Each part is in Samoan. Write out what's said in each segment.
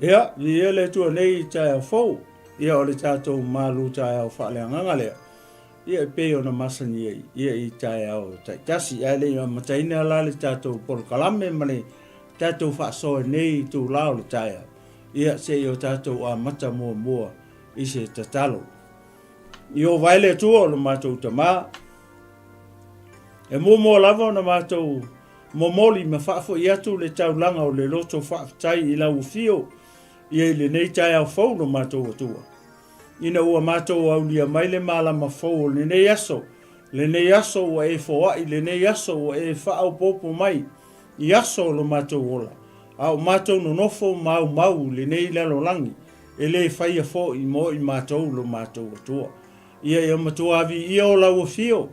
Ia, viia le Atua nei i taeao fou, ia o le tatou malu taeao faaleagaga lea, ia e pei ona masani ai, ia i taeao taitasi. Ae le i amataina la le tatou polokalame ma le tatou faasoa i nei itula o le taeao, ia se i o tatou amata muamua i se tatalo. Ieova e le Atua o lo matou Tama, e muamua lava ona matou momoli ma faafoi atu le taulaga o le loto faafetai i lau afio ia i lenei taeao fou lo matou Atua. Ina ua matou aulia mai le malama fou o lenei aso, lenei aso ua e foai, lenei aso ua e faaopoopo mai i aso o lo matou ola, a o matou nonofo maumau i lenei lalolagi, e le faia foi mo i matou lo matou Atua. Ia ia matua viia o lau afio,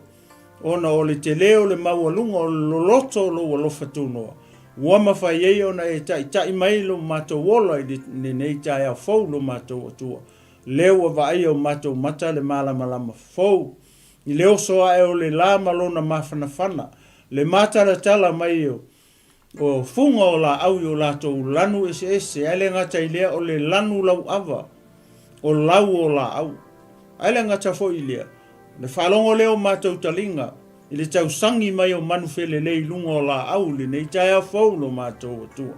ona o le tele o le maualuga o le loloto o lou alofa tunoa, ua mafai ai ona e taitai mai lo matou ola i lenei taeao fou lo matou Atua. Lea ua vaaia o matou mata le malamalama fou i le oso ae o le la ma lona mafanafana, le matalatala mai o O fuga o laau i o latou lanu eseese, ae le gata i lea o le lanu lauava o lau o laau. Ae le gata foi i lea, o le faalogo lea o matou taliga i le tausagi mai o manu felelei i luga o laau i lenei taeao fou lo matou Atua.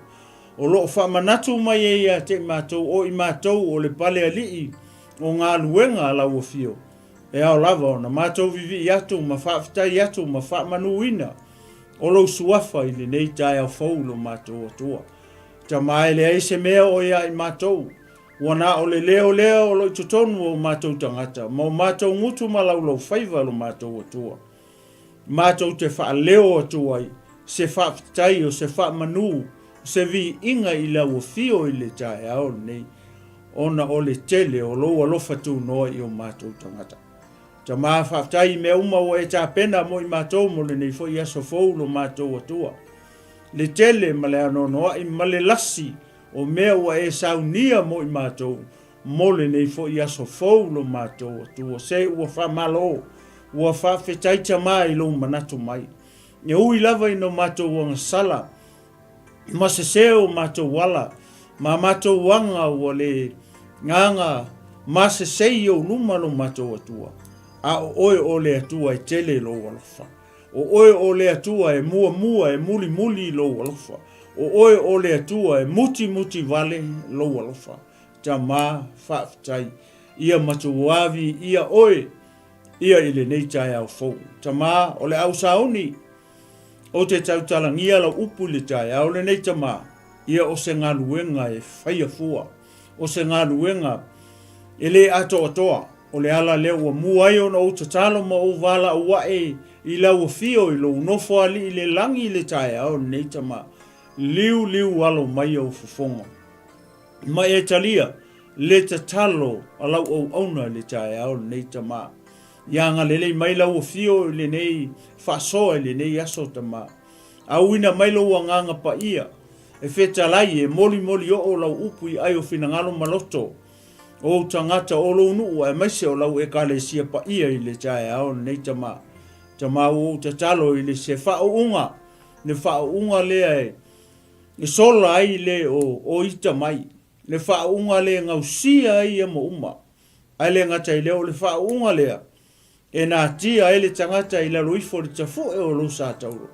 O lo o faamanatu mai ai ia te i matou o i matou o le pale alii o galuega a lau Afio, e ao lava ona matou vivii atu ma faafetai atu ma faamanuina o lou suafa i lenei taeao fou lo matou Atua. Tama e leai se mea o ia i matou, ua na o le leo lea o lo i totonu o matou tagata ma o matou gutu ma laulaufaiva lo matou Atua. Matou te faaleo atu ai se faafetai o se faamanu o se viiga i lau afio i le taeao lenei, ona o le tele o lou alofa tunoa i o matou tagata. Tama, faafetai i mea uma ua e tapena mo i matou mo lenei foi aso fou lo matou Atua. Le tele ma le anoanoai ma le lasi o mea ua e saunia mo i matou mo lenei foi aso fou lo matou Atua. Se ua faamalo, ua faafetai Tama i lou manatu mai. E ui lava ina matou agasala ma sese o matou ala, ma matou aga ua le gaga masese i ou luma lo matou Atua, a o oe o le Atua e tele lou alofa. O oe o le Atua e muamua e mulimuli lou alofa. O oe o le Atua e mutimuti vale lou alofa. Tama, faafetai. Ia matua viia oe ia i lenei taeao fou. Tama, o le au sauni, Ou te tautalagia lau upu i le taeao lenei tama, ia o se galuega e faia fua, o se galuega e le atoatoa, o le ala lea ua mua ai ona ou tatalo ma ou valaau ae i lau afio i lou nofoalii i le lagi i le taeao lenei tama, liuliu alo mai ou fofoga. Ma e talia le tatalo a lau auauna i le taeao lenei tama. Ia agalelei mai lau afio i lenei faasoa i lenei aso tama. Auina mai lou agaga paia e fetalai e molimoli oo lau upu i ai o finagalo ma loto o ou tagata o lou nuu aemaise o lau ekalesia paia i le taeao lenei tama. Tama ua ou tatalo i le se faauuga, le faauuga lea e sola ai le o ita mai, le faauuga lea e gausia ai ia ma uma. Ae le gata i lea, o le faauuga lea e natia ai le tagata i lalo ifo o le tafue o lou sa tauro,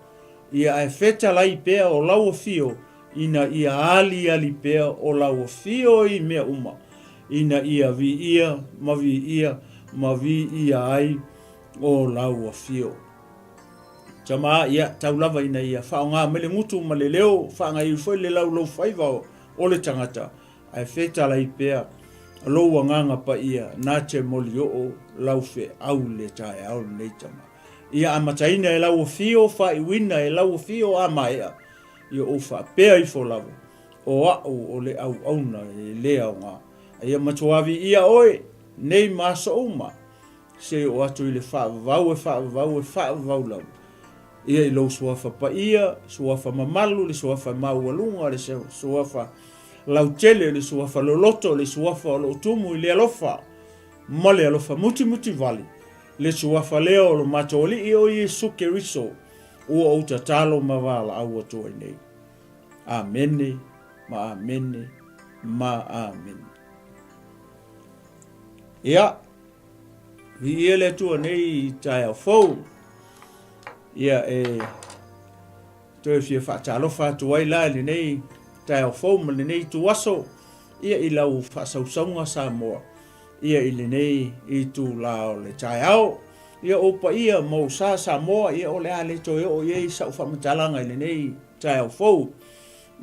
ia ae fetalai pea o lau afio ina ia aliali pea o lau afio i mea uma, ina ia viia ma viia ma viia ai o lau afio. Tama, ia, tau lava ina ia faaaoga mai le gutu ma le leo, faagaioi foi le laulaufaiva o le tagata, Ae fetalai pea lou agaga paia na te molioo lau feau i le taeao lenei tama. Ia amataina e lau afio, faaiuina e lau afio a maea, ia ou faapea ifo lava, o au o le auauna e le aoga. A ia matua viia oe nei ma aso uma, Se i oo atu i le faavavau e faavavau e faavavau lava ia i lou suafa paia, suafa mamalu, le suafa maualuga, le suafa lautele, le suafa loloto, le suafa o lo o tumu i le alofa ma le alofa mutimuti vale, le suafa lea o lo matou Alii o Iesu Keriso, ua ou tatalo ma valaau atu ai nei. Amene ma amene ma Amene. Ia, viia le Atua nei i taeao fou. Ia e toe fia faatalofa atu ai la i lenei taeao fou ma lenei ituaso, ia i lau faasausauga Samoa, ia i lenei itula o le taeao. Ia ou paia ma ou sa Samoa, ia o le a le toe oo i ai sau faamatalaga i lenei taeao fou.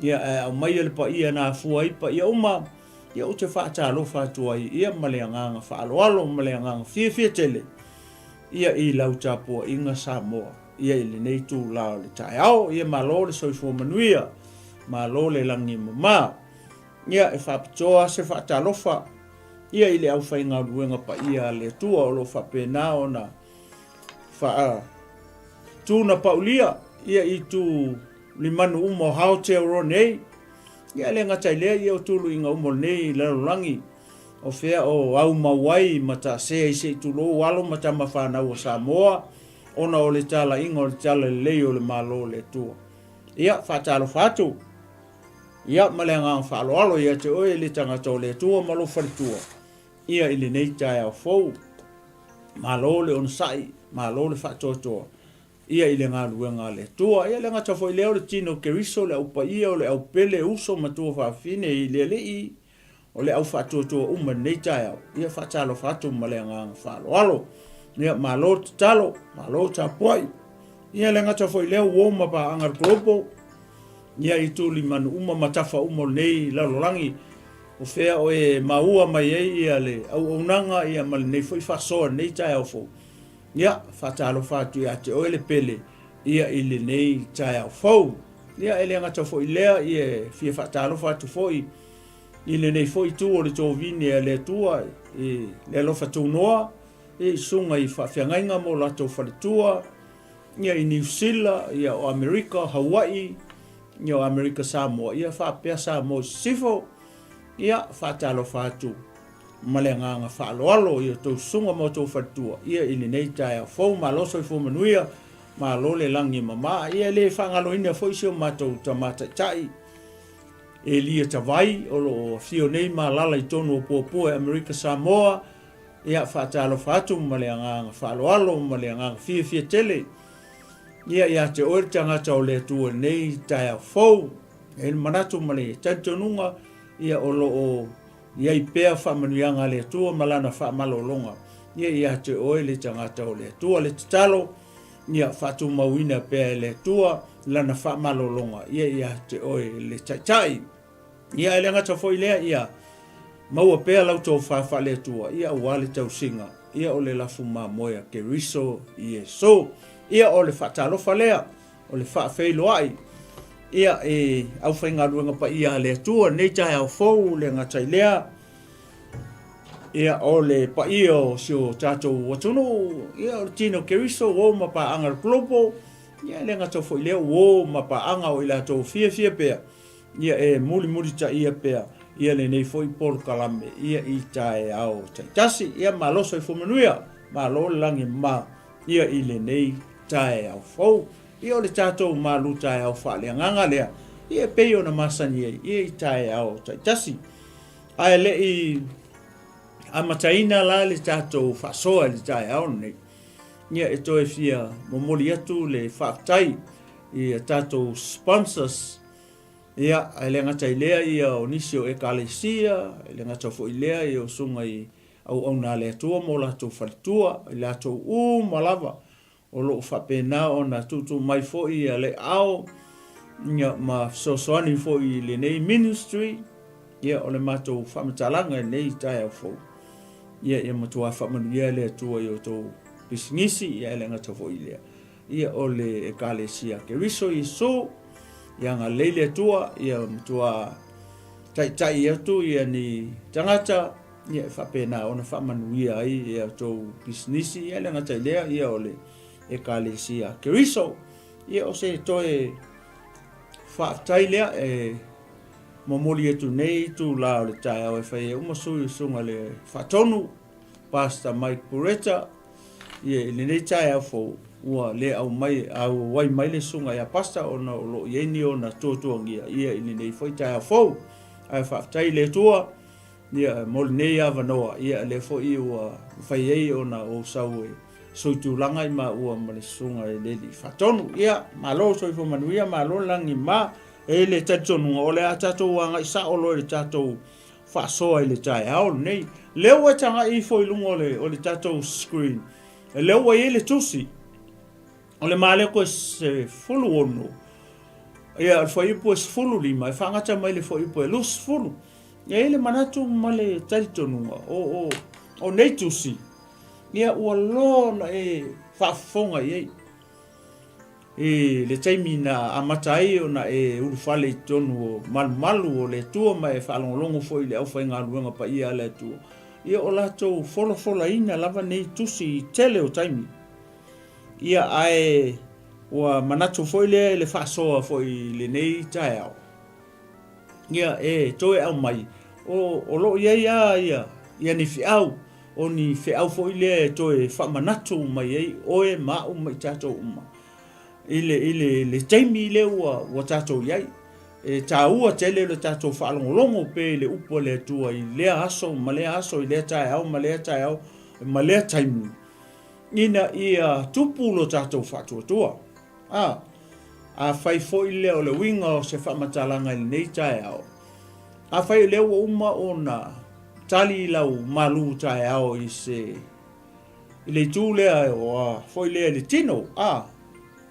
Ia ae aumaia le paia na afua ai paia uma, ia ou te faatalofa atu ai ia ma le agaga faaaloalo ma le agaga fiafia tele ia i lau tapuaiga Samoa ia i lenei itula o le taeao. Ia malo le soifua manuia, malo le lagi e mama. Ia e faapitoa se faatalofa ia i le aufaigaluega paia a le Atua o lo o faapena ona faa tunapaulia ia i itu limanu uma o Aotearoa nei. Ia e le gata i lea, ia o tuluiga uma o lenei lalolagi, o fea o aumau ai ma taasea i se i tulou alo ma tama fanau a Samoa, ona o le talaiga o le talalelei o le Malo o le Atua. Ia, faatalofa atu, ia, ma le agaga faaaloalo ia te oe le tagata o le Atua ma lou faletua, ia i lenei taeao fou. Malo le onosai, malo le faatoatoa, ia i le galuega a le Atua. Ia le gata foi lea o le tino o Keriso, le au paia, o le au pele, uso ma tuafafine i le Alii, o le au faatuatua uma i lenei taeao. Ia faatalofa atu ma le agaga faaaloalo. Ia malo tatalo, malo tapuai. Ia le gata foi lea uo ma paaga le global. Ia i tulimanu uma ma tafa uma o lenei lalolagi. O fea o e maua mai ai ia le auaunaga ia ma lenei foi faasoa i lenei taeao fou. Ia, faatalofa atu ia te oe le pele, ia i lenei taeao fou. Ia, e le gata foi i lea, ia e fia faatalofa atu foi i lenei foi itu o le tovine a le Atua, i le alofa tunoa, ia i susuga i faafeagaiga ma o latou faletua, ia i Niu Sila, ia o Amerika, Hawaii, ia o Amerika Samoa, ia faapea Samoa i Sisifo. Ia, faatalofa atu ma le agaga faaaloalo i outou susuga ma outou faletua, ia i lenei taeao fou. Malo soifua manuia, malo le lagi e mama. Ia e le faagaloina foi si o matou tama taitai, Elia Tavai, o lo o afio nei ma alaala i totonu o Puapua e Amerika Samoa. Ia faatalofa atu ma le agaga faaaloalo ma le agaga fiafia tele ia ia te oe le tagata o le Atua i lenei taeao fou. E i ai le manatu ma le talitonuga, ia o lo o I ai pea faamanuiaga a le Atua ma Lana faamalologa ia ia te oe le tagata o le Atua. Le tatalo, ia faatumauina pea e le Atua Lana faamalologa ia ia te oe le Taitai. Ia e le gata foi lea, ia maua pea lau tofa faale-Atua ia aua le tausiga ia o le lafu mamoe a Keriso Iesu. Ia o le faatalofa lea. O le faafeiloai ia i aufaigaluega paia a le Atua lenei taeao fou, le gata i lea, ia o le paia o si o tatou atunuu, ia o le tino Keriso, uo ma paaga le global, ia le gata foi lea, uo ma paaga o i latou fiafia pea, ia e mulimulitaia pea ia lenei foi polokalame ia i taeao taitasi. Ia malo soifua manuia, malo le lagi ma ia i lenei taeao fou. Ia o le tatou malu taeao faaleagaga lea, ia e pei ona masani ai ia i taeao taitasi. Ae le i amataina la le tatou faasoa i le taeao lenei, ia e toe fia momoli atu le faafetai i a tatou sponsors, ia e le gata i lea ia o nisi o Ekalesia, e le gata foi i lea ia o susuga i auauna a le Atua ma o latou faletua, i latou uma lava o lo o faapena ona tuutuu mai foi le ao ia, ma fesoasoani foi i lenei ministry. Ia, o le matou faamatalaga i lenei taeao fou, ia, ia matua faamanuia le Atua i outou pisinisi, ia e le gata foi i lea, ia o le Ekalesia Keriso Iesu, ia agalelei le Atua, ia matua taitai atu ia ni tagata, ia e faapena ona faamanuia ai ia outou pisinisi, ia e le gata i lea, ia o le Ekalesia Keriso. Ia o se toe faafetai lea e momoli atu nei itula o le taeao e fai ai uma sui usuga le faatonu Pastor Mike Pureta. Ia i lenei taeao fou ua le aumai auai mai le susuga ia Pastor ona o lo o i ai ni ona tuatuagia ia i lenei foi taeao fou. Ae faafetai i le Atua, ia, mo lenei avanoa, ia, lea foi ua mafai ai ona ou sau e soitulaga i maua ma le Susuga i le Alii Faatonu. Ia, malo le soifua manuia, malo le lagi ma. E i ai le talitonuga o le a tatou agai sao loa i le tatou faasoa i le taeao lenei. Lea ua e tagai ifo i luga o le, o le tatou screen, lea ua i ai le tusi o le Maleko e 16, ia, o le fuaiupu e 15, e faagata mai le fuaiupu e 20. E i ai le manatu ma le talitonuga o, o, o nei tusi, ia, ua loa ona e faafofoga i ai. I le taimi na amata ai ona e ulufale i totonu o malumalu o le Atua ma e faalogologo foi i le aufaigaluega paia a le Atua, ia o latou folafolaina lava nei tusi i tele o taimi. Ia ae ua manatu foi lea i le faasoa foi i lenei taeao, ia e toe aumai, o, o lo o i ai lava ia, ia ni feau, o ni feau foi lea e toe faamanatu mai ai oe ma au ma i tatou uma i le, i le, le taimi lea ua, ua tatou i ai. E taua tele le tatou faalogologo pea i le upu a le Atua i lea aso ma lea aso, i lea taeao ma lea taeao ma lea taimi, ina ia tupu lo tatou faatuatua. A, afai foi lea o le uiga o se faamatalaga i lenei taeao, afai o lea ua uma ona tali lau malu taeao i se, i le itu lea o a foi lea i le tino, a,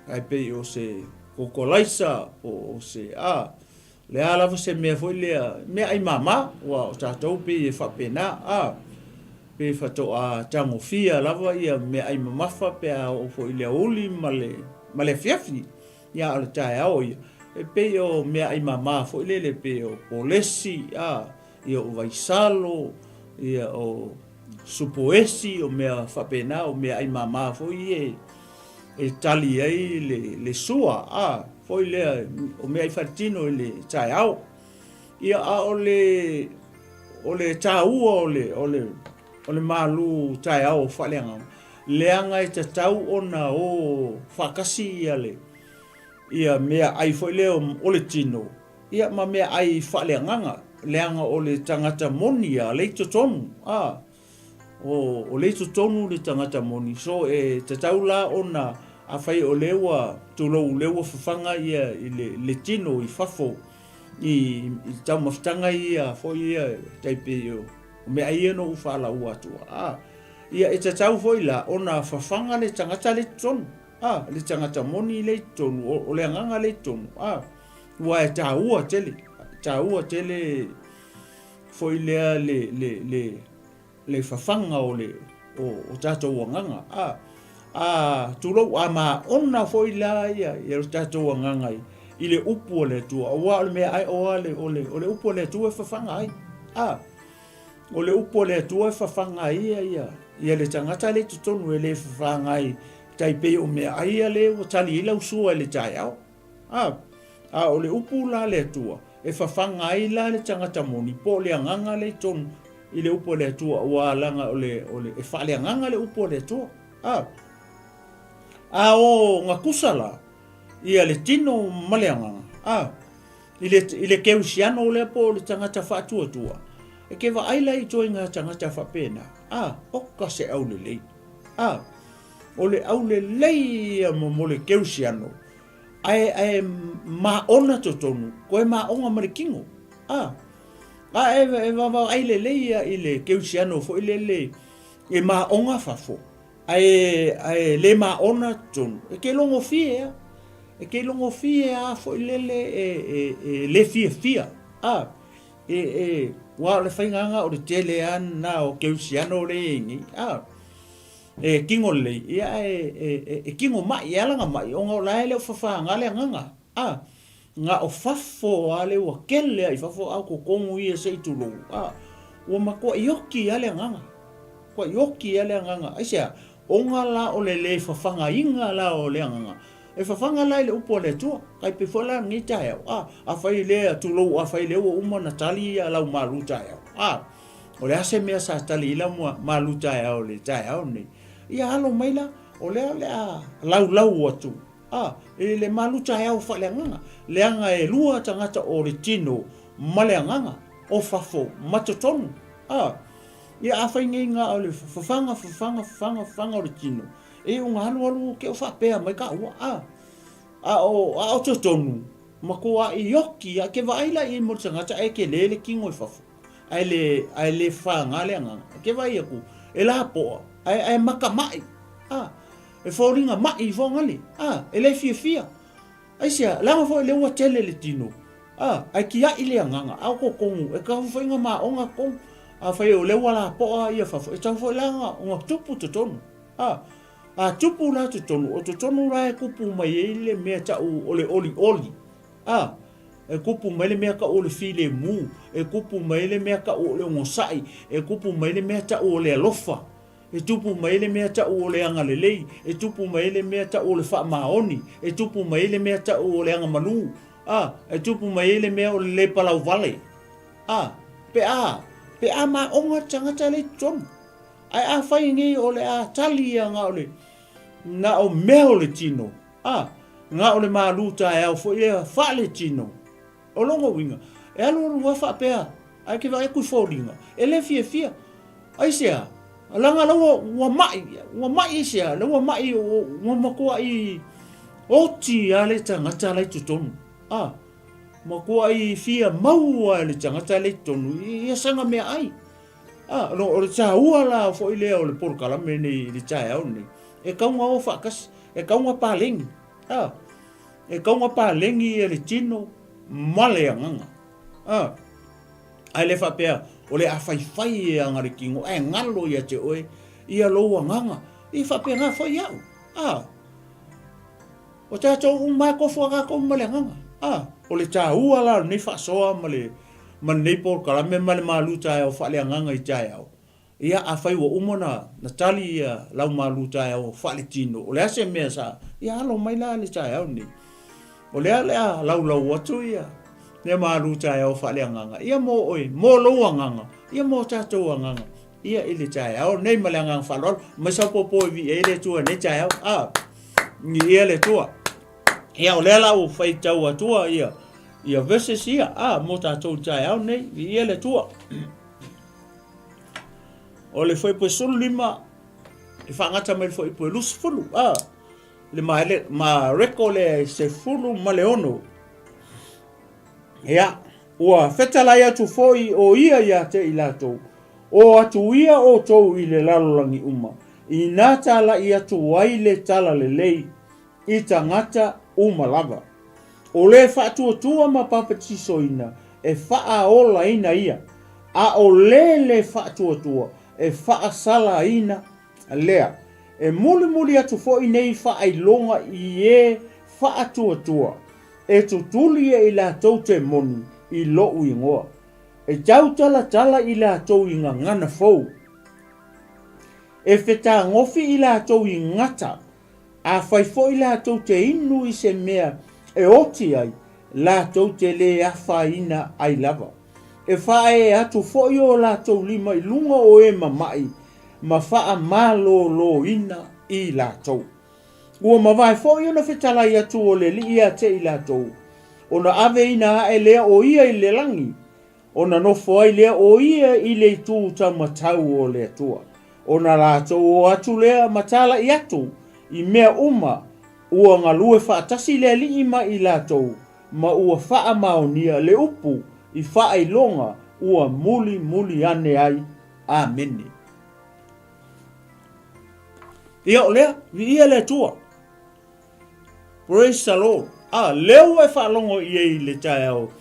tai pei o se kokolaisa po o se, a, o le a lava se mea foi lea, meaai mama, aua o tatou pei e faapena, a, pei faatoa tagofia lava ia meaai mamafa pe a oo foi i le aoauli ma le, ma le afiafi. Ia, a o le taeao ia, e pei o meaai mama foi lele, pei o polesi, a, ia o vaisalo, ia o supoesi, o mea faapena, o meaai mama foi ia e tali ai le, le sua, a, foi lea, o meaai faletino i le taeao. Ia, a o le, o le taua o le, o le, o le malu taeao faaleagaga, leaga e tatau ona o faatasi ia le, ia meaai foi lea o le tino, Ia ma meaai faaleagaga, leaga o le tagata moni a lea i totonu, a, o, o lea i totonu le tagata moni, so e tatau la ona, afai o lea ua, tulou, lea ua fafaga ia i le, le tino i fafo, i, i taumafataga ia foi ia, tai pei o, o meaai ia na ou faalaua atu, a, ia e tatau foi la ona fafaga le tagata lea i totonu, a, le tagata moni lea i totonu, o, o le agaga lea i totonu, a. Aua e taua tele, taua tele foi lea le, le, le, le fafaga o le, o, o tatou agaga. A, a, tulou, a maona foi la ia, ia lo tatou agaga i, i le upu a le Atua, aua o le mea ae o le, o le, o le upu a le Atua e fafaga ai. A, o le upu a le Atua e fafaga ai ia, ia, ia le tagata lea i totonu e le fafaga ai, tai pei o meaai ia lea ua tali ai lau sua i le taeao. A, a o le upu la a le Atua, e fafaga ai la le tagata moni, po o le agaga lea i totonu i le upu a le Atua, aua leaga o le, o le, e faaleagaga le upu a le Atua. A, a o gatusa la, ia le tino ma le agaga, a, i le, i le kerisiano lea po o le tagata faatuatua, e ke vaai la i ituaiga tagata faapena, a, oka se aulelei. A, o le aulelei ia mo, mo le kerisiano, Ae, ae maona totonu, koe maonga ma le kino. A, a e, e vaavaai lelei ia i le keusiano foi lele e maonga fafo, ae, ae le maona totonu, e ke logofie a. E ke logofie a foi lele e, e, e le fiafia. A, e, e, ua o le faiga o le tele a na o keusiano le e nei. A, E kino lelei, ia e, e, e, e kino maʻi, e ala na maʻi, ona o la e le o fafaga le agaga. A, na o fafo a le ua kele a i fafo a o totonu ia se i tulou, a, ua matuaʻi oki a le agaga. Matuaʻi oki a le agaga. Aisea? Ona la o le le fafagaina la o le agaga. E fafaga la i le upu a le Atua. Tai pei foi la lenei taeao, a, afai lea, tulou, afai lea ua uma ona tali ia lau malu taeao, a, O le a se mea sa tali ai lau malu taeao i le taeao lenei? Ia alo mai la, o lea o le a laulau atu a, i le malu taeao faaleagaga, leaga e lua tagata o le tino ma le agaga. o fafo ma totonu. A, ia afai nei na o le fafaga, fafaga, fafaga, fafaga o le tino, e iuga alualu ke o faapea mai ka ua. A, a o, a o totonu, matuaʻi oti a ke vaai la i ai mo le tagata ae tele le tino i fafo ae le ae le fafaga le agaga e ke vaai atu e lapoa ae ae makamaʻi a e foliga maʻi fogale a e le fiafia aisea leaga foi lea ua tele le tino a ae tiaʻi le agaga a o totonu e tatau foi ona maona totonu afai o lea ua lapoa ia fafo e tatau foi la ona tupu totonu a A tupu la totonu, o totonu la e kupu mai ai le mea tau o le olioli, a, e kupu mai le mea tau o le filemu, e kupu mai le mea tau o le onosai, e kupu mai le mea tau o le alofa, e tupu mai le mea tau o le agalelei, e tupu mai le mea tau o le faamaoni, e tupu mai le mea tau o le agamalu, a, e tupu mai ai le mea o le le palauvale, a, pe a, pe a maoga le tagata le i totonu. Ae afai nei o le a tali ia na o le, na o mea o le tino, a, na o le malu taeao foi lea faaletino. O lona uiga, e alualu lava faapea, ae ke vaai atu i foliga, e le fiafia. Aisea? Leaga la ua, ua mai, ua mai aisea? La ua mai, ua matuai oti lava le tagata la i totonu. A, matuai fia maua e le tagata la i totonu ia sana meaai. A, o le taua la foi lea o le polokalame lenei i le taeao lenei, e tatau ona o faatasi, e tatau ona paleni, a, e tatau ona paleni ia le tino ma le agaga. A, ae le faapea o le a faifai e aga le tino ae galo ia te oe ia lou agaga. E faapena foi au. A, o tatou uma e tofu a tatou ma le agaga. A, o le taua la o lenei faasoa ma le ma lenei polokalame ma le malu taeao faaleagaga i taeao, ia afai ua uma ona na tali ia lau malu taeao faaletino, o le a se mea sa, ia alo mai la le taeao lenei. O lea o le a laulau atu ia ia malu taeao faaleagaga, ia mo oe, mo lou agaga, ia mo tatou agaga, ia i le taeao lenei ma le agaga faaaloalo. Mai sau popo e viia ai le Atua i lenei taeao. A, viia le Atua. Ia, o lea la ua faitau atua ia, ia verses ia, a, mo tatou i taeao nei, viia le Atua. O le fuaiupu e 15, e faagata mai le fuaiupu e 20, a, le ma, ma reko le 16. Ia, ua fetalai atu foi o ia ia te i latou, o atu ia outou i le lalolagi uma, inā tālaʻi atu ai le talalelei i tagata uma lava. O le faatuatua ma papatisoina e faaolaina ia, a o le le faatuatua e faasalaina lea. E mulimuli atu foi nei faailoga i e faatuatua, e tutuli e i latou te moni i lou igoa. E tautalatala i latou i gagana fou. E fetagofi i latou i gata Afai foi latou te inu i se mea e oti ai, latou te lē afaina ai lava. E faaee atu foi o latou lima i luga o e mamaʻi ma faamalōlōina i latou. Ua mavae foi ona fetalai atu o le Alii ia te i latou, ona aveina aʻe lea o ia i le lagi, Ona nofo ai lea o ia i le itu taumatau o le Atua. Ona latou o atu lea ma talaʻi atu i mea uma ua galue faatasi le Alii ma i latou, ma ua faamaonia le upu i faailoga ua mulimuli ane ai. Amene. Ia o lea, viia le Atua. Praise the Lord. A, lea ua e faalogo i ai i le taeao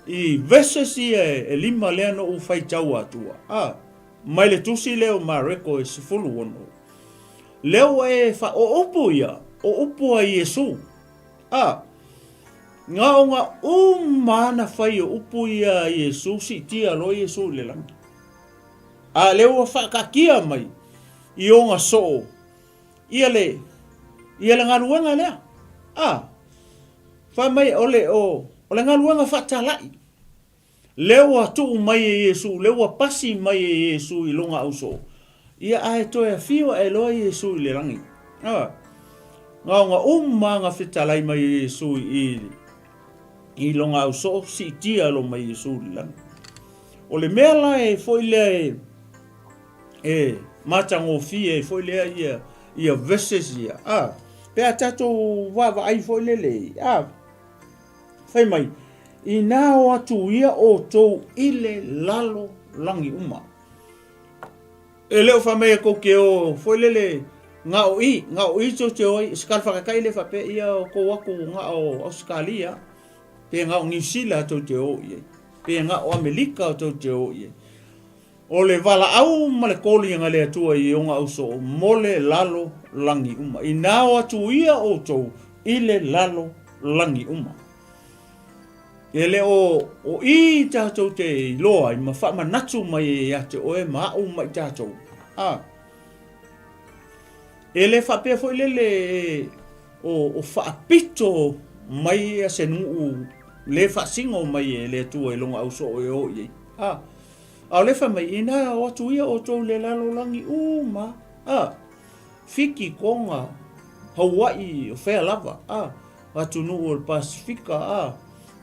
i verses ia e lima lea na ou faitau atua. A, mai le tusi lea o Mareko e 16. Lea ua e fa, o upu ia, o upu a Iesu. A, na ona uma ana fai o upu ia a Iesu, siitia loa Iesu i le lagi. A, lea ua faakaatia mai i ona soo Ia le, ia le galuega lea. A, fai mai o le, o, o le galuega faatalaʻi. Lea ua tuu mai e Iesu, lea ua pasi mai e Iesu i lona ausoo. Ia ae toe afio ae loa Iesu i le lagi. A, na ona uma na fetalai mai e Iesu i, i lona ausoo, siitia loa mai Iesu i le lagi. O le mea la e foi lea e e matagofie ai foi lea ia ia verses ia, a, pe a tatou vaavaai foi lele, a, fai mai, inā o atu ia outou i le lalo lagi uma. E le o fai mai e tou te o foi lele na o i, na o i tou te o ai, se tala faataitai lea faapea ia o tou atu na o Ausetalia, pe na o Niu Sila tou te o i ai, pe na o Amelika tou te o i ai. O le valaau ma le koli a le Atua i ona ausoo mo le lalo lagi uma. Inā o atu ia outou i le lalo lagi uma. E le o o i tatou te iloa ai ma faamanatu mai ai ia te oe ma au ma i tatou. A. E le faapea foi lele e o, o faapito mai ia se nuu le faasino mai e le Atua i lona ausoo e o i ai. A. A o le fai mai, inā o atu ia outou i le lalolagi uma. A. Fiti, Tonga, Hauaʻi, o fea lava. A. Atunuu o le Pasefika, a,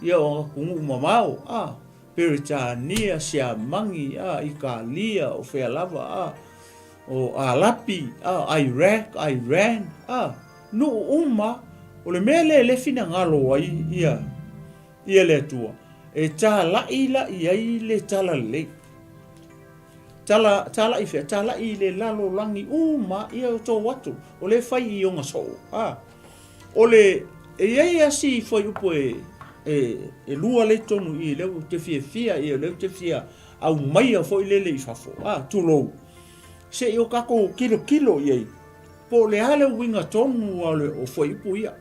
ia o atunuu mamao, a, Peretania, Siamani, a, Italia, o fea lava, a, o Alapi, a, Iraq, Iran, a, nuu uma, o le mea lea e le finagalo ai ia, ia le Atua, e talai la i ai le talalelei. Tala, talai fea, talai i le lalolagi uma, ia o tou atu, o lea e fai i ona soo, a. O le, e i ai asi fuaiupu e, e, e lua lea i totonu i i, lea ou te fiafia i ai, lea ou te fia aumaia foi lele i fafo, a, tulou, se i o tatou tilotilo i ai, po o le a le uiga tonu o, le, o fuaiupu ia.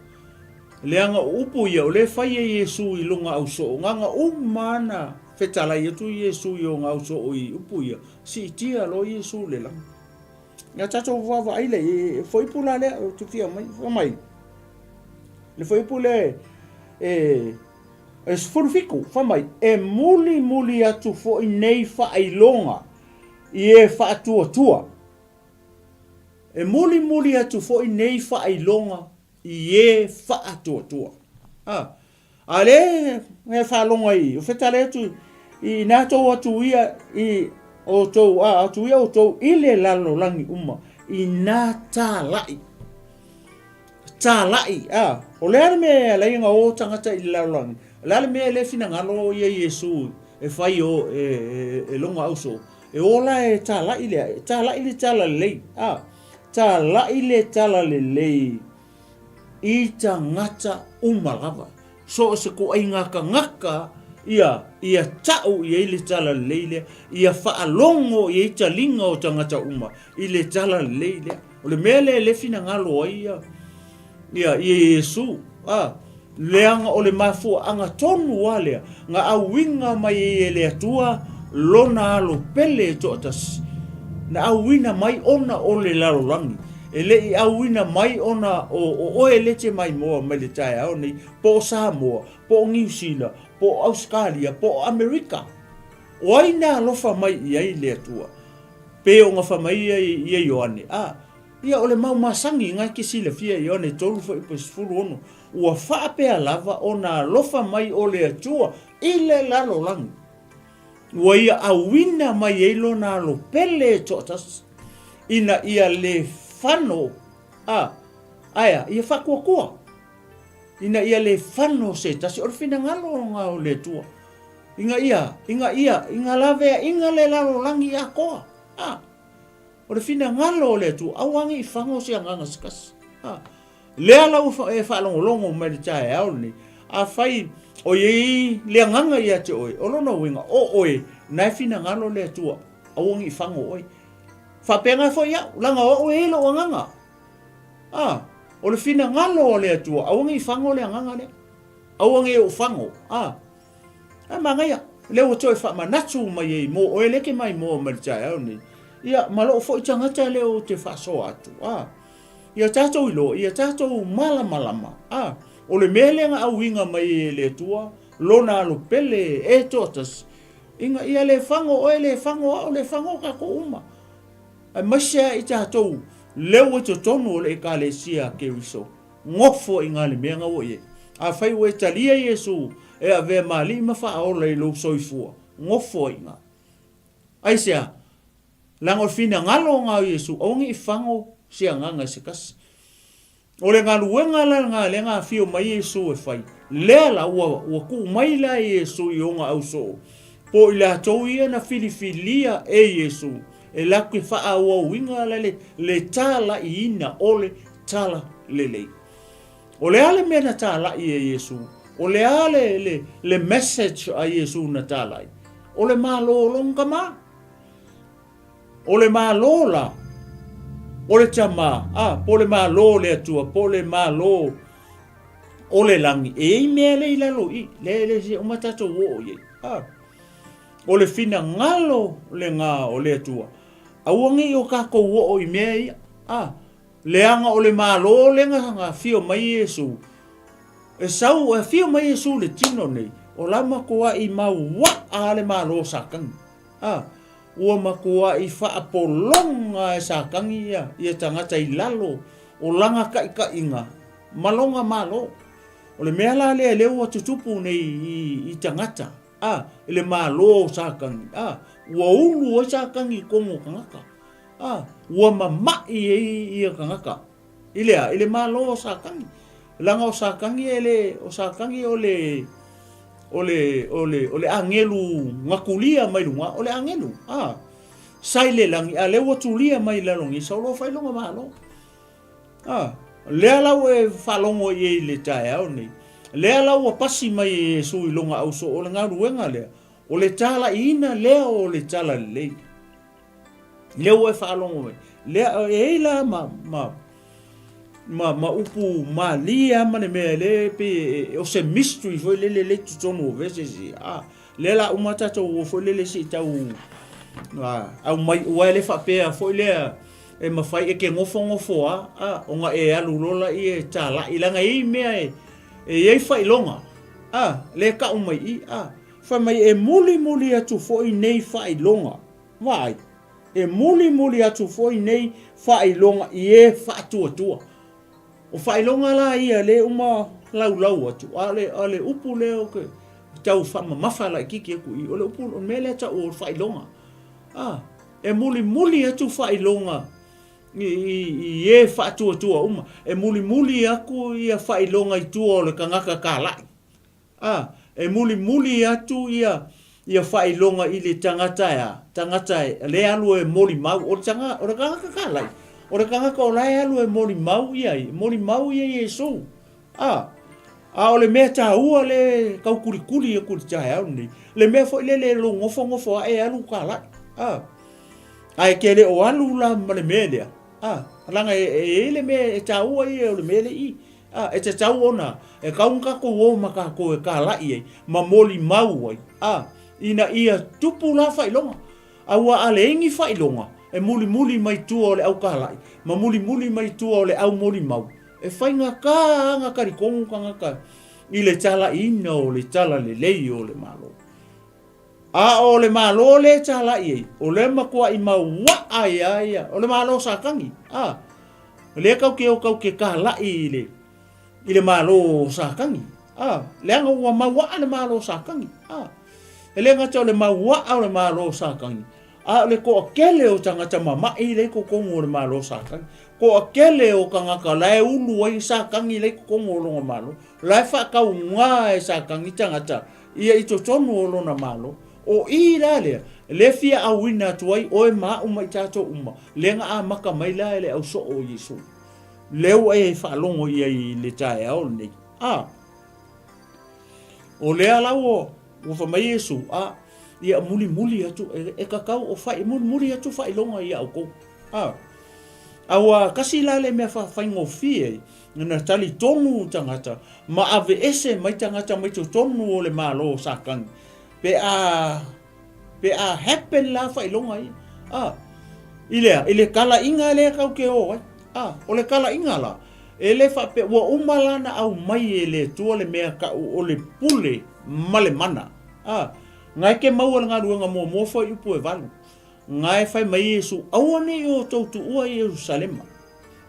Leaga o upu ia, o lea e fai e Iesu i lona ausoo, na ona uma lava na fetalai atu Iesu i ona ausoo i upu ia, siitia loa Iesu i le lagi. Ia tatou vaavaai lea i fuaiupu la lea ou te fia mai, fai mai, le fuaiupu lea e, e 17, fai mai, e mulimuli atu foi nei faailoga i e faatuatua. E mulimuli atu foi nei faailoga i e faatuatua. A, A lea e faalogo ai, o fetale atu i na tou atu ia i outou, a atu ia outou i le lalolagi uma, i na talai. Talai, a, o le a le mea e ala ai ona o tagata i le lalolagi? O le a le mea e le finagalo ia Iesu e fai o, e, e, e lona ausoo? E o la e talai lea, e talai le talalelei, a, talai le talalelei. I tagata uma lava. So o se koaiga tagata ia, ia tau i ai le talalelei lea, ia faalogo i ai taliga o tagata uma i le talalelei lea. O le mea lea e le finagalo ai ia, ia, ia Iesu, a, leaga o le mafuaaga tonu lava lea na auina mai ai e le Atua Lona Alo pele e toatasi, na auina mai ona o le lalolagi, e le i auina mai ona o, o oe le te maimoa mai le taeao nei, po o Samoa, po o Niu Sila, po o Ausetalia, po o Amerika. O ai na alofa mai i ai le Atua? Pei ona fai mai ia ia Ioane, a, ia o le mau masani na e te silafia Ioane 3:16, Ua faapea lava ona alofa mai o le Atua i le lalolagi, ua ia auina mai ai lona alo pele e toatasi, ina ia le fano, a, aea, ia faatuatua, ina ia le fano se tasi, o le finagalo lena o le Atua, ina ia, ina ia, ina laveaiga le lalolagi atoa, a, o le finagalo o le Atua, aua ne i fano se agaga se tasi, a. Lea la ua e faalogologo mai le taeao lenei, afai o i ai le agaga ia te oe, o lona uiga, o oe, na e finagalo le Atua, aua ne i fago oe. Faapena foi au, leaga o au e i ai lou agaga. A, o le finagalo o le Atua, aua ne i fago le agaga lea. Aua ne i ou fago. A, Ae manaia, lea ua toe faamanatu mai ai mo oe lea e te maimoa mai le taeao nei, ia, ma lou foi tagata lea ou te faasoa atu, a, ia tatou iloa, ia tatou malamalama, a, o le mea lea na auina mai ai e le Atua Lona Alo pele e toatasi, ina ia le fago oe, le fago au, le fago tatou uma, aemaise lava i tatou lea ua i totonu o le Ekalesia a Keriso. Nofo i ngā le mea nga ua i ai. Afai ua e talia Iesu e avea ma Alii ma Faaola i lou soifua, nofo i ngā. Aisea? Leaga o le finagalo lena o Iesu, aua ne i fago se agaga i se tasi. O le galuega la lena lea na afio mai Iesu e fai, lea la ua, ua tuu mai la e Iesu i ona ausoo, po o i latou ia na filifilia e Iesu e latou te faaauauina la le, le talaiina o le Tala Lelei. O le a le mea na talai e Iesu? O le a le, le, le message a Iesu na talai? O le Malo o lona Tama. O le Malo la, o le Tama, a, po o le Malo o le Atua, po o le Malo o le lagi, e i ai mea lea i lalo i i, lea e le se uma tatou oo i ai. A, o le finagalo lena o le Atua, aua ne i o tatou oo i mea ia. A, leaga o le Malo lea na afio mai Iesu, e sau, e afio mai Iesu i le tino nei, o la matuai mauaa le Malo o Satani. A, ua matuai faapologa e Satani ia, ia tagata i lalo o lana taitaiga ma lona malo. O le mea la lea lea ua tutupu nei i, i tagata, a, i le malo o Satani, a, ua ulu ai Satani i totonu o tagata, a, ua mama'i ai ia tagata i le a? I le malo o Satani. Leaga o Satani e le, o Satani o le, o le, o le, o le agelu na tulia mai luga, o le agelu, a, sa i le lagi, a lea ua tulia mai i lalo nei, sau loa fai lona malo. A, lea la ua e faalogo i ai i le taeao nei, lea la ua pasi mai e Iesu i lona ausoo, o le galuega lea, o le talaiina lea o le talalelei. Lea ua e faalogo mai. Lea, e i ai la ma, ma, ma, ma upu malie lava ma le mea lea pei o se mystery foi lele lea i totonu o verses ia. Ah, lea la uma tatou o foi lele se i tau aumai, aua e le faapea foi lea e mafai e te nofonofo lava, ah, ona e alu loa laia e talai, leaga e i ai mea e, e i ai faailoga, ah, lea e tau mai i i, ah, fai mai e mulimuli atu foi nei faailoga. Vaai, e mulimuli atu foi nei faailoga i e faatuatua. O faailoga la ia lea uma laulau atu, a o le, a o le upu lea ou te tau faamamafa laitiiti atu i i, o le upu, o le mea lea tau o le faailoga. A, e mulimuli atu faailoga i, i, i e faatuatua uma. E mulimuli atu ia faailoga i tua o le tagata talai. A, e mulimuli atu ia ia faailoga i le tagata e a, tagata e, le alu e molimau, o le taga, o le tagata kalai, o le tagata o la e alu e molimau ia ia, molimau ia Iesu. A, a o le mea taua le taukulikuli atu i le taeao lenei, le mea foi lele e lou nofonofo ae e alu kalai. A, ae e te le o alu la ma le mea lea, a, leaga e, e i ai le mea e taua ia o le mea lea i i. A, e tatau ona, e kau ona tatou o ma tatou e kalaʻi ai, ma molimau ai, a, ina ia tupu la faailoga. Aua a leai ni faailoga, e mulimuli mai tua o le au kalaʻi, ma mulimuli mai tua o le au molimau, e faigata lava ona talitonu tagata i le talaiina o le talalelei o le Malo. A o le Malo lea e talai ai, o lea e matuai mauaa ai lava ia, o le Malo o Satani, a, o lea tatou te o tatou te talai i le, i le Malo o Satani, a, leaga ua mauaa le Malo o Satani, a. E le gata o le mauaa o le Malo o Satani, a o le toatele o tagata mama'i la e i totonu o le Malo o Satani, toatele o tagata la e ulu ai Satani la e i totonu o lona Malo, la e faatauga e Satani tagata ia i totonu o lona Malo. O i la lea, lea fia auina atu ai oe ma a'u ma i tatou uma, lea na amata mai la e le au soo o Iesu. Lea ua e faalogo i ai i le taeao lenei. A, o lea la ua, ua fai mai Iesu, a, ia mulimuli atu, e, e tatau o fai, mulimuli atu faailoga ia outou. A, a ua kasi la le mea faigofie ai, Na talitonu tagata ma aveese mai tagata mai totonu o le malo o Satani pe a pe a happen la faailoga ia. A, i le a? I le talaiga lea tau te o ai. A, o le talaiga la, e le faapea, ua uma la na aumai e le Atua le mea tau o le pule ma le mana. A, na e te maua le galuega muamua fuaiupu e valu. Na e fai mai Iesu, Aua ne i outou tuua Ierusalema.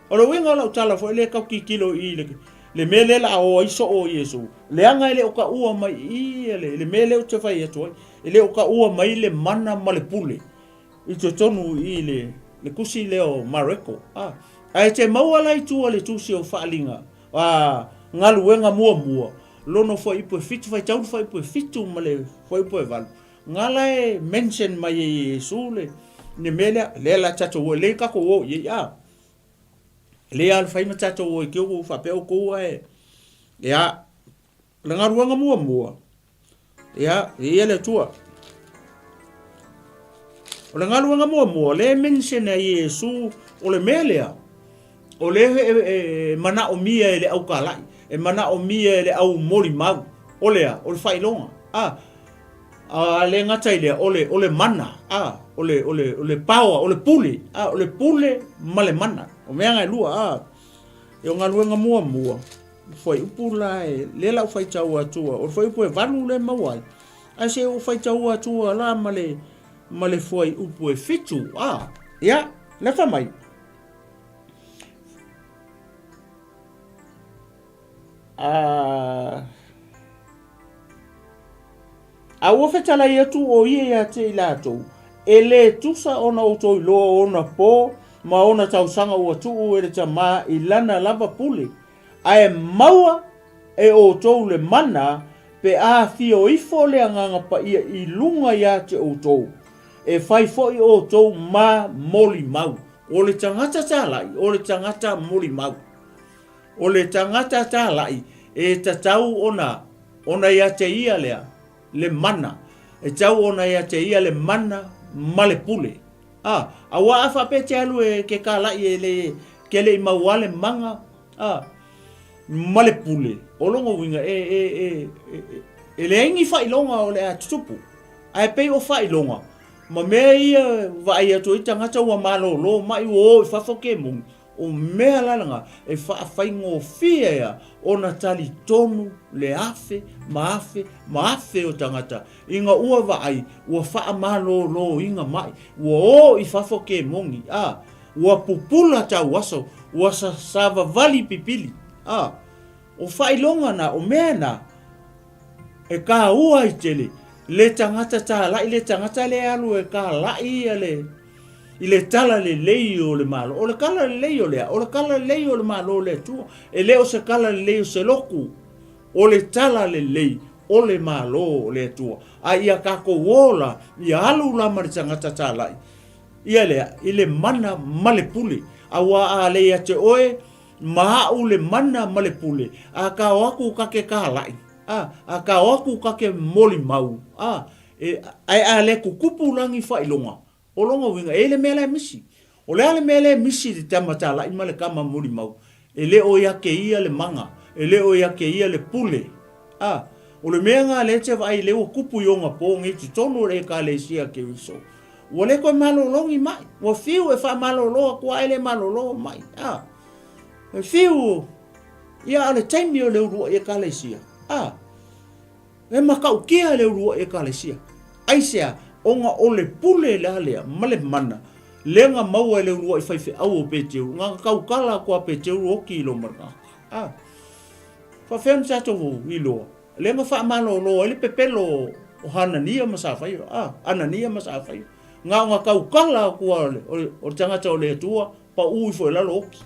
O le uiga o lau tala foi lea e tau tilotilo i le, le mea lea la a o ai soo Iesu, leaga e le o taua mai i i le, le mea lea ou te fai atu ai, e le o taua mai le mana ma le pule. i totonu i le le tusi lea o Mareko. A, ae e te maua la i tua le tusi o Faaaliga, a, Galuega Muamua, lona fuaiupu e 7, faitau le fuaiupu e 7 ma le fuaiupu e 8, nga la e mention mai e Iesu le, le mea lea, lea la tatou o, lea tatou o i ai, a. Lea a le fai ma tatou o i keu faapea outou ae, ia, le galuega muamua, Ia, viia le Atua. O le galuega muamua, lea e mention e Iesu, o le mea lea, o lea e, e, e manaomia e le aukalai, e manaomia e le au molimau, o lea, o le faailoga. A, a le gata i lea, o le, o le mana, a, o le, o le, o le power, o le pule, a, o le pule ma le mana. O mea na e lua, a, e o galuega muamua, Fuaiupu la e, lea la ou faitau atua, o le fuaiupu e 8 lea e maua ai, ae se ou faitau atua la ma le, ma le fuaiupu e 7, a, ia, lea fai mai. A, a ua fetalai atu o ia ia te i latou, e le tusa ona outou iloa ona po ma ona tausaga ua tuu e le Tama i lana lava pule, Ae maua e outou le mana pe a afio ifo le Agaga Paia i luga ia te outou, e fai foi outou ma molimau. O le tagata tālaʻi, o le tagata molimau. O le tagata tālaʻi e tatau ona, ona ia te ia lea le mana, e tau ona ia te ia le mana ma le pule. A, auā a faapea te alu e ke kālaʻi e le, ke le i maua le maga, a, ma le pule, o lona uiga e, e, e, e, e leai ni faailoga o le a tutupu. Ae pei o faailoga, ma mea ia vaai atu ai tagata ua malōlō mai ua o i fafo kemoni, o mea la lena e faafaigofie ia ona talitonu le afe ma afe ma afe o tagata ina ua vaai ua faamalōlōina mai, ua o i fafo kemoni, a, ua pupula tauaso, ua savavali pipili, a, o faailoga na, o mea na, e kāua ai tele le tagata tālaʻi, le tagata lea e alu e kālaʻi ia le, i le tala lelei o le Malo. O le tala lelei o le a? O le tala lelei o le Malo o le Atua. E le o se tala lelei o se lotu. O le tala lelei o le Malo o le Atua. A ia tatou ola, ia alu la ma le tagata tālaʻi, ia lea, i le mana ma le pule. Auā a le ia te oe, ma aʻu le mana ma le pule, a ka o aku ka ke kālaʻi, a, a ka o aku ka ke molimau, a, e, ae a le kukupu lagi faailoga, o lona uiga, e i le mea la e misi. O le a le mea lea e misi i le tama tālaʻi ma le kama molimau? E le o ia ke ia le maga, e le o ia ke ia le pule. A, o le mea nga lea e te vaai lea ua kupu i ona po nei totonu o le Ekalesia Keriso, ua le toe malōlō ni maʻi. Ua fiu e faamalōlō atu ae le malōlō maʻi. A, e fiu, ia a o le taimi o le uluaʻi Ekalesia. A, E matautia le uluaʻi Ekalesia. Aisea? Ona o le pule la lea ma le mana lea na maua e le uluaʻi faifeau o Peteru, na tautala atu a Peteru oki i loma le tagata. A. Faafefea ona tatou iloa? Lea na faamalōlō ai le pepelo o Hanania ma Safaira. A, Anania ma Safaira. Na ona tautala atu a o le tagata o le Atua, paʻū ifo i lalo oki.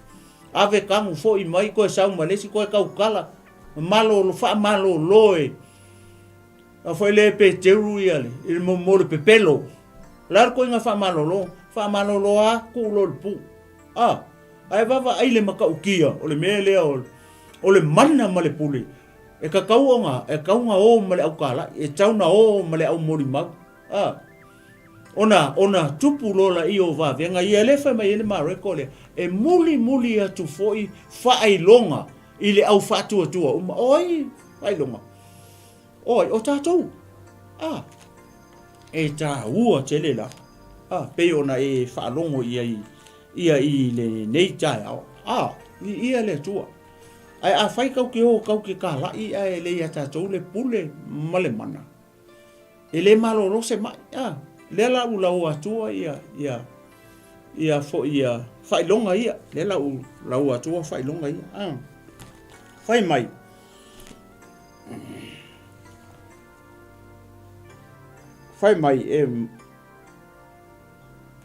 Ave kanu foʻi mai, toe sau ma le isi, toe tautala. Malolo, faamalolo e a foi le Peteru ia le, i le mo le pepelo. O le a le koiga faamalolo? Faamalolo a tuu loa i le pu. A, ae vaavaai le matautia o le mea lea o, o le mana ma le pule. E tatau ona, e tatau ona o ma le aukalaʻi, e tatau ona o ma le aumolimau. A, ona, ona tupu loa laia o vavega ia lea e fai mai ai le Mareko lea, e mulimuli atu foi faailoga i le au faatuatua uma. O ai faailoga? O ai? O tatou. A, e tāua tele la. A, pei ona e faalogo i ai ia i lenei taeao. A, i ia le Atua. Ae afai kau ke o kau ke kālaʻi ae le ia tatou le pule ma le mana. E le malōlō se maʻi. A, lea la ua laua atua ia, ia, ia foi ia faailoga ia. Lea la ua laua atua faailoga ia. A, fai mai. Fai mai e...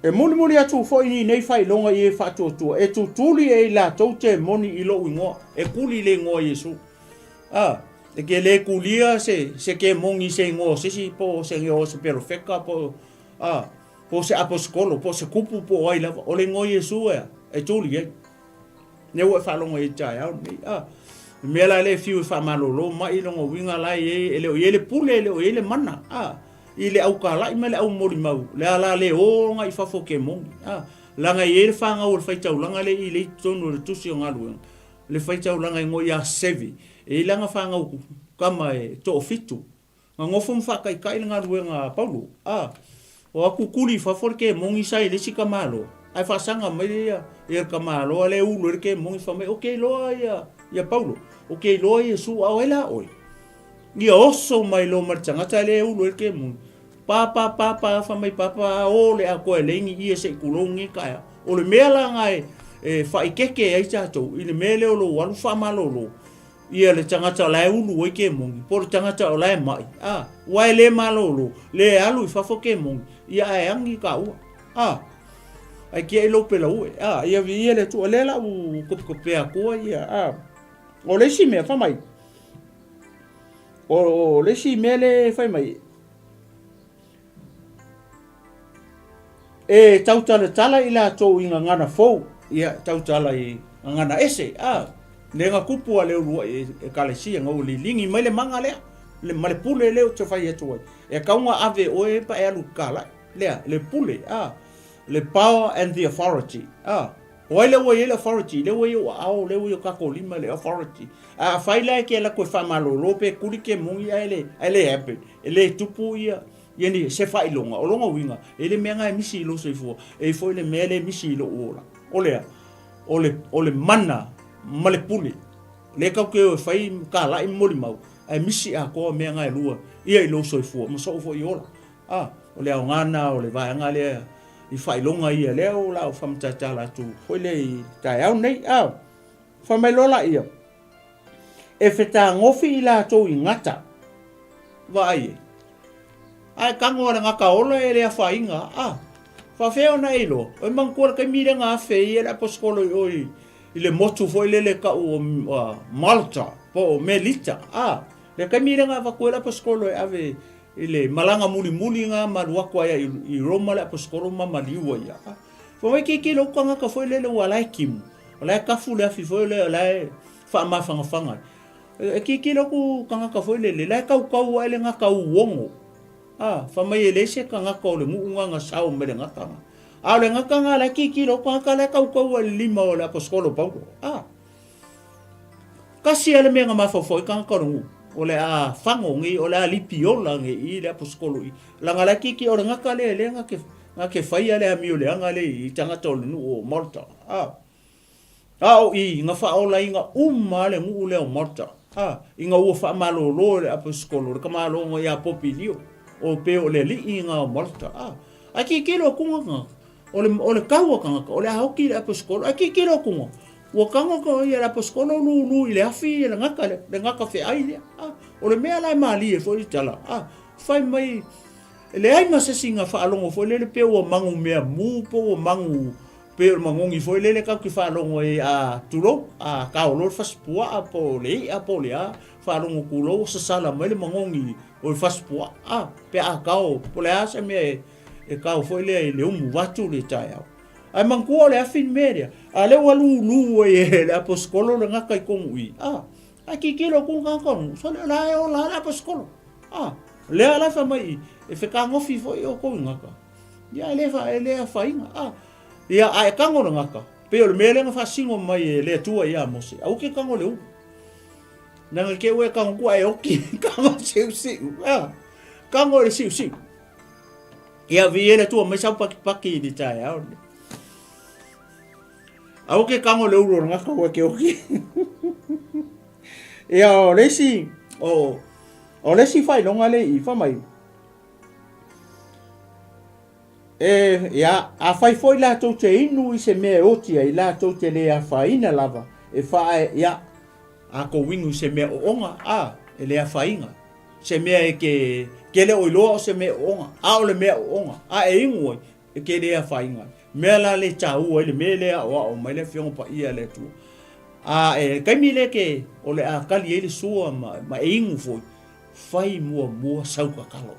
E mulimuli atu foi nei faailoga i e faatuatua, e tutuli e i latou temoni i lou igoa, e kuli i le igoa o Iesu. A, e ke le kulia se, se kemoni i se igoa o se isi, po o se igoa o se perofeta, po o, a, po o se aposetolo, po o se kupu, po o ai lava. O le igoa o Iesu e a? E tuli ai. Lea ua e faalogo i ai i le taeao lenei. A, le mea la lea e fiu e faamalolo mai lona uiga la e i ai, e le o i ai le pule, e le o i ai le mana, a, i le aukalai ma le aumolimau, le a la le o agai i fafo kemoni. A, leaga e i ai le fanau o le faitaulaga lea i i le totonu o le Tusi o Galuega, le faitaulaga e igoa ia Sevi, e i ai lana fanau tama e toafitu, Na nofo ma faataitai le galuega a Paulo. A, o atu tuli i fafo le kemoni sa i le isi tamaloa, ae faasaga mai ia le tamaloa lea e ulu ai le kemoni, fai mai, Ou te iloa ia, ia Paulo, ou te iloa Iesu, a o ai la oe? Ia oso mai loa ma le tagata lea e ulu ai le kemoni. Pa, pa, pa, pa, fai mai, Papa, o le atoa e leai ni ie se i tulou lenei taeao. O le mea la na e, e faaikeke ai tatou i le mea lea o lou alu faamalolo, Ia le tagata o la e ulu ai kemoni, po o le tagata o la e maʻi, a, ua e le malolo, le alu i fafo kemoni, ia ae agi ka ua, a, ae kiaʻi lou pelaue, a, ia viia le Atua, lea la u kopekopea atua ia, a. O le isi mea, fai mai, o, o le isi mea le fai mai, E tautalatala i latou i gagana fou, ia, tautala i gagana ese, a, le na tupu a le uluai ekalesia, na ua liligi mai le maga lea, le, ma le pule lea ou te fai atu ai, e tatau ona ave oe pa e alu kalai, lea, le pule, a, le power and the authority, a, o ai lea ua i ai le authority, lea ua i ou aao, lea ua i o tatou lima le authority, a afai la e te alu atu e faamalolo pe tuli kemoni ae le, ae le happen, e le tupu ia, Ia ni, se faailoga, o lona uiga, e i le mea na e misi i lou soifua, e i foi le mea le misi i lou ola. O le a? O le, o le mana ma le pule. Lea tatou te o e fai kalai ma molimau, ae misi atoa mea na e lua ia i lou soifua ma sou foi ola. A, o le aoga na o le vaega lea i faailoga ia lea o la faamatala atu foi lea i taeao nei. A, fai mai loa laia, E fetagofi i latou i gata. Vaai e. Ae tago a le gata ola e le afaina, a. Faafefea ona e iloa? Oi manatua le taimi lea na afe ai le aposetolo i o i le motu foi lele tau o Malta po o Melita, a. Le taimi lea na avatu ai le aposetolo e ave i le malaga mulimuli na ma alu atu ai i Roma le aposetolo ma maliu ai ia, a. Fai mai keikei lou tagata foi lele ua la e timu, o la e tafu le afi foi lea o la e faamafanafana ai. E tilotilo atu tagata foi lele, la e tautau ae le gata uono. A, fai mai e leai se tagata o le nuu na na sao mai le gata na. A o le gata na la e tilotilo atu tagata la e tautau ae le lima o le aposetolo o Paulo. A, tasi a le mea na mafaufau ai tagata o le nuu, o le a fago nei, o le a lipiola nei i le aposetolo i. Leaga la e tilotilo o le gata lea lea na te, na te faia le amio leaga lea i tagata o le nuu o Malta. A. A o i na faaolaina uma le nuu lea o Malta, a, ina ua faamalolo e le aposetolo le tamaloga ia Popilio, o pe o le alii na o Malta, a. Ae tilotilo atu na, o le, o le tau a tagata, o le a oti le aposetolo, ae tilotilo atu na, ua tago ka ia le aposetolo lulu i le afi le gata lea, le gata feai lea, a. O le mea la e malie foi le tala, a, fai mai, e leai ma se isi na faalogo foi lele pe ua magu mea mu po ua magu Pei o le magogi foi lele tatou te faalogo ai a tulou, a kao loa le fasipuaa po o le i'a po o le a, faalogo tulou ua sasala mai le magogi o le fasipuaa, a, pe a kao po o le a se mea e kao foi lea i le umu vaeatu le taeao. Ae manatua o le afi le mea lea, a o lea ua lulu ai e le aposetolo le gata i totonu i i, a, ae tilotilo atu le tagata o le nuu, sole o la e ola lava le aposetolo, a, lea la e fai mai e fetagofi foi outou i gata. Ia, e le, e le afaina. A, ia, a e tago le gata, pei o le mea lea na faasino mai e le Atua ia Mose, aua ke tago le ulu. Leaga ke ua e tago atu a e oki, tago siusiu. A, tago i le siusiu. Ia, viia le Atua mai sau pakipaki i le taeao lenei. Aua ke tago le ulu o le gata ua ke oki. Ia, o le isi, o, o le isi faailoga le i, fai mai, E, ia, afai foi latou te inu i se mea e oti ai, latou te le afaina lava, e faae, ia, a kou inu i se mea oonga, a, e le afaina, se mea e ke, ke le o iloa o se mea oonga, a o le mea oonga, a e inu ai, E te le afaina ai. Mea la le taua ai le mea lea e aoao mai le Afioga Paia a le Atua. A e taimi lea ke o le a tali ai le sua ma, ma e inu foi, fai muamua sau tatalo.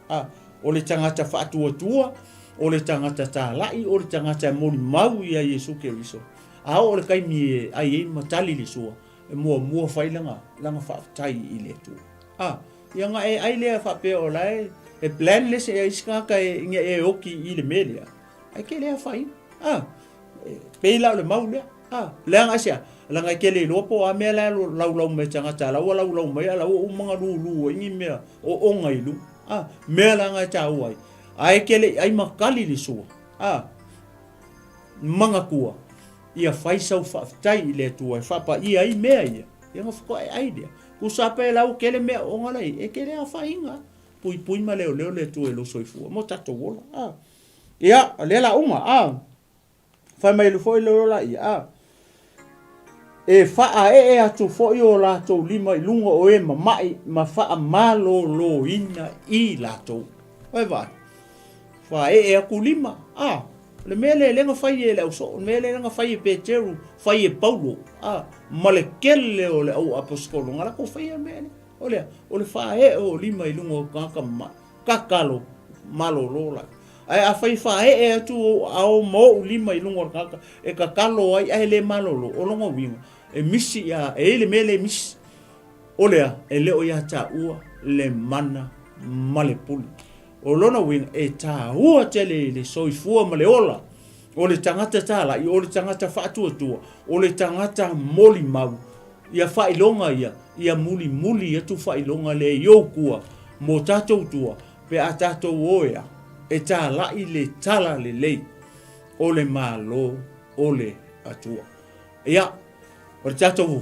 A, o le tagata faatuatua, o le tagata talai, o le tagata e molimau ia Iesu Keriso. A oo le taimi e ai ai ma tali le sua, e muamua fai lana, lana faafetai i le Atua. A, ia na e ai lea faapea o la e, e plan le se isi tagata e, ina e oti i le mea lea. Ae ke le afaina. A, e pei la o le mau lea. A, leaga aisea? Leaga e te le iloa po o a mea la e laulau mai e tagata, la ua laulau mai a la ua uma ona lulu ai ni mea oona i luga. A, mea la na e taua ai. Ae te le i ai ma tali le sua. A, manatua, ia fai sau faafetai i le Atua e faapaia ai mea ia, ia ona faatoa e ai lea. Tusa pe la ua tele mea oona la i ai, e te le afaina. Puipui ma leoleo le Atua i lou soifua ma o tatou ola. A, ia, o lea la uma. A, Fai mai foi le ola ia, a. E faaee atu foi o latou lima i luga o e mama'i ma faamaloloina i latou. Oi vaai. Faaee atu lima, a. O le mea lea lea na fai e le ausoo, o le mea lea na fai e Peteru, fai e Paulo, a, ma le tele o le au aposetolo, na latou faia le mea lea. O le a? O le faaee o lima i luga o tagata mama'i, tatalo, malolo latou. Ae afai e faaee atu ou aao ma ou lima i luga o le tagata e tatalo ai ae le malolo, o lona uiga, e misi ia, e i ai le mea lea e misi. O le a? E le o ia taua le mana ma le pule. O lona uiga, e taua tele i le soifua ma le ola o le tagata talai, o le tagata faatuatua, o le tagata molimau, ia faailoga ia, ia mulimuli atu faailoga lea i ou tua, mo tatou tua, Pe a tatou o ea e tālaʻi le tala lelei o le Malo o le Atua. Ia, o le tatou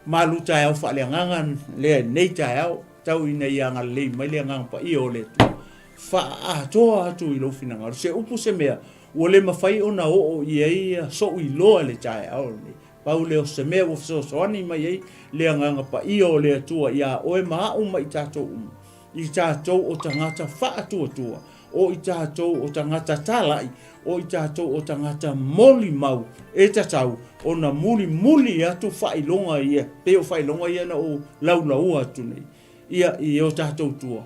malu taeao faaleagaga lea i lenei taeao, tau ina ia agalelei mai le Agaga Paia o le Atua, faaatoa atu i lou finagalo se upu se mea ua le mafai ona oo i ai soʻu iloa i le taeao lenei. Pau lea o se mea ua fesoasoani mai ai le Agaga Paia o le Atua iā oe ma aʻu ma i tatou uma. I tatou o tagata faatuatua, o i tatou o tagata talai, o i tatou o tagata molimau, e tatau ona mulimuli atu faailoga ia, pei o faailoga ia na ou laulaua atu nei, ia, i o tatou tua,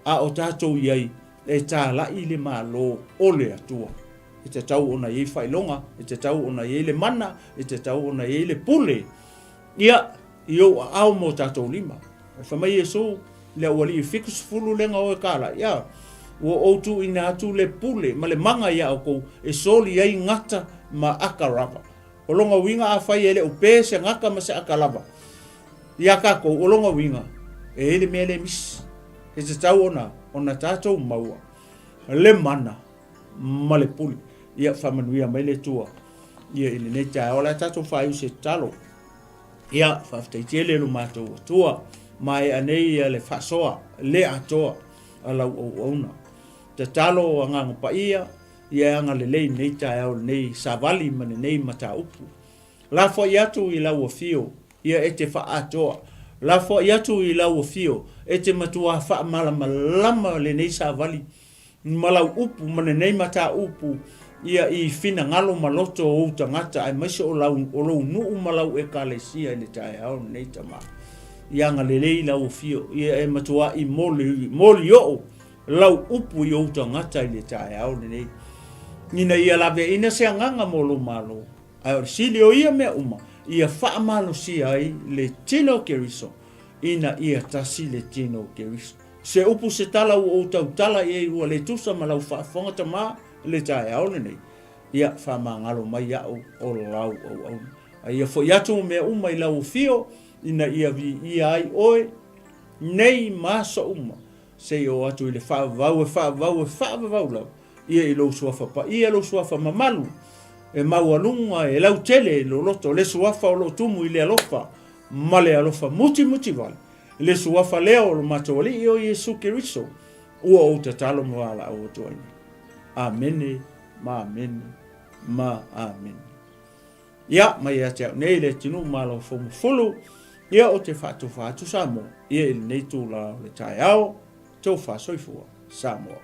a o tatou i ai e talai le Malo o le Atua. E tatau ona i ai faailoga, e tatau ona i ai le mana, e tatau ona i ai le pule. Ia, i ou aao ma o tatou lima. Fai mai Iesu, Le aualii 70 lea na o e kālaʻi, a ua ou tuuina atu le pule ma le maga iā outou e soli ai gata ma aka lava. O lona uiga afai e le o pē se gata ma se aka lava iā kākou, o lona uiga e i ai le mea lea e misi. E tatau ona ona tatou maua le mana ma le pule. Ia faamanuia mai le Atua ia i lenei taeao. O le a tatou faaiu se tatalo. Ia, faafetai tele lo matou Atua. Maea nei ia le faasoa le atoa a lau auauna. Tatalo Agaga Paia, ia e agalelei lenei taeao lenei savali ma lenei mataupu. Lafoai atu i lau afio, ia e te faaatoa. Lafoai atu i lau afio, e te matuā faamalamalama lenei savali ma lau upu ma lenei mataupu ia i finagalo ma loto o ou tagata aemaise o lau o lou nuu ma lau ekalesia i le taeao lenei Tama. Ia agalelei lau afio ia e matuaʻi moli moli oo lau upu i ou tagata i le taeao lenei ina ia laveaina se agaga mo lou Malo ae o le sili o ia mea uma ia faamalosia ai le tino o Keriso ina ia tasi le tino o Keriso. Se upu se tala ua ou tautala i ai ua le tusa ma lau faafofoga tama i le taeao lenei, ia faamagalo mai iaʻu o lau auauna. A ia foi atu mea uma i lau afio ina ia viia ai oe nei ma aso uma, seia oo atu i le faavavau e faavavau e faavavau lava ia i lou suafa paia lou suafa mamalu e maualuga e lautele i loloto le suafa o lo o tumu i le alofa ma le alofa mutimuti wale. Le suafa lea o lo matou Alii o Iesu Keriso, ua ou tatalo ma valaau atu ai nei. Amene, ma amene, ma amene. Ia, mai ia te au nei le atunuu malo foumafulu, ia o te faatofa atu Samoa, ia i lenei tula o le taeao, tofa soifua, Samoa.